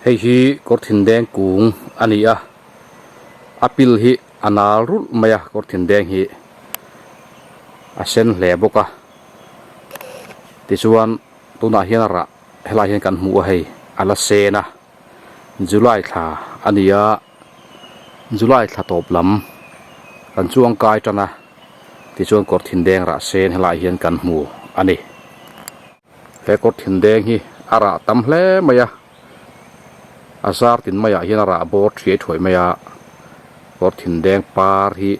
Hei hi kawr thin deng kung a ni a, a pil hi a nal rulh mai a kawr thin deng hi a sen hle bawk a tichuan tunah hian a rah helaiah hian kan hmu a hei a la sen a July thla a ni a July thla tawp lam kan chuang kai tan a tichuan kawr thin deng rah sen helaiah hian kan hmu a ni. He kawr thin deng hi a rah tam hle mai a, a zar tin maiah hian a rah bawr thiai thuai mai a, kawr thin deng par hi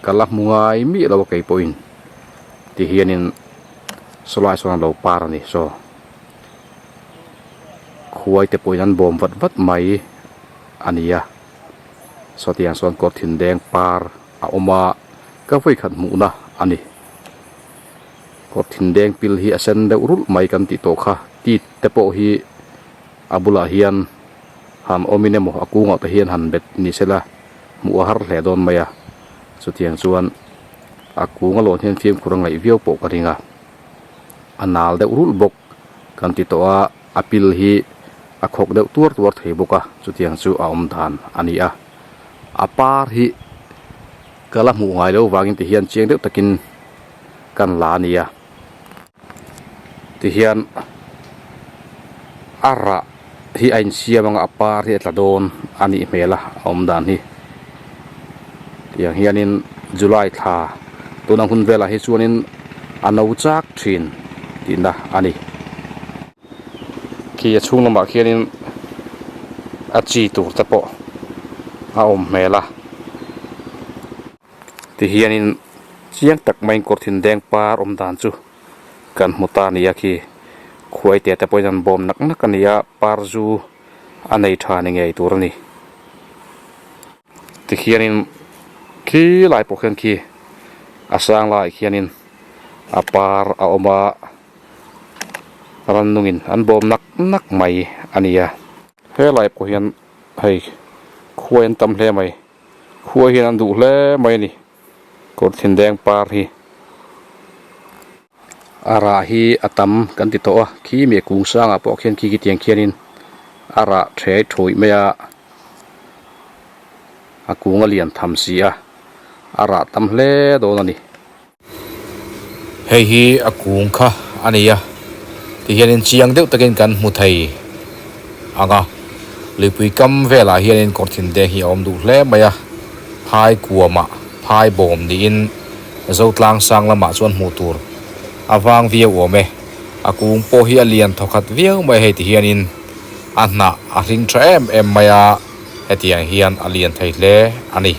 ka la hmu ngai miah lo a kei pawhin ti hianin sawlai sawn a lo par a ni saw khuai te pawhin an bawm vat vat mai a ni a, sawtiang sawn kawr thin deng par a awm a ka vawikhat hmuhna a ni. Kawr thin deng pil hi a sen deuh rulh mai kan tih tawh kha tit te pawh hi a bulah hian han awmin emaw a kungah te hian han bet ni sela hmuh a har hle dawn mai a chutiang chuan a kung a lawn hian fimkhur a ngaih viau pawh ka ring a a nal deuh rulh bawk kan ti tawh a a pil hi a khawk deuh tuar tuar thei bawk a chutiang chu a awm dan a ni a a par hi ka la hmuh ngai loh vangin ti hian chiang deuh takin kan la a nia tihian a rah hi a insiam anga a par hi a tla dawn a nih hmel a a awm dan hi tiang hianin July thla tuna hun velah hi chuanin a no chak thin tihna a ni. Khi a chhung lamah khianin a chi tur te pawh a awm hmel a tihianin chiang tak maiin kawr thin deng par awm dan chu kan hmu ta a ni a khi khuai te te pawhin an bawm nak nak a ni a par zu a nei tha ni ngei tur a ni tikhianin khi lai pawh khian khi a sang laiah khianin a par a awm a. Rannungin an bawm nak nak mai a ni a. Helai pawh hian hei khuai an tam hle mai. Khuai hian an duh hle mai a ni. Kawr thindeng par hi a rah hi a tam kan ti tawh a. Khi mi kung sangah pawh khian khi khitiang khianin a rah thei thuih mai a. A kung a lian tham si a. A rah tam hle dawn a ni. Hei hi a kung kha a ni a tihianin chiang deuh takin kan hmu thei ang a luipui kam velah hianin kawr thin te hi a awm duh hle mai a phai kuamah phai bawm niin Zotlang sang lamah chuan hmuh tur a vang viau awm e a kung pawh hi a lian thawkhat viau mai hei tihianin a hnah a hring tha em em mai a hetiang hian a lian thei hle a ni.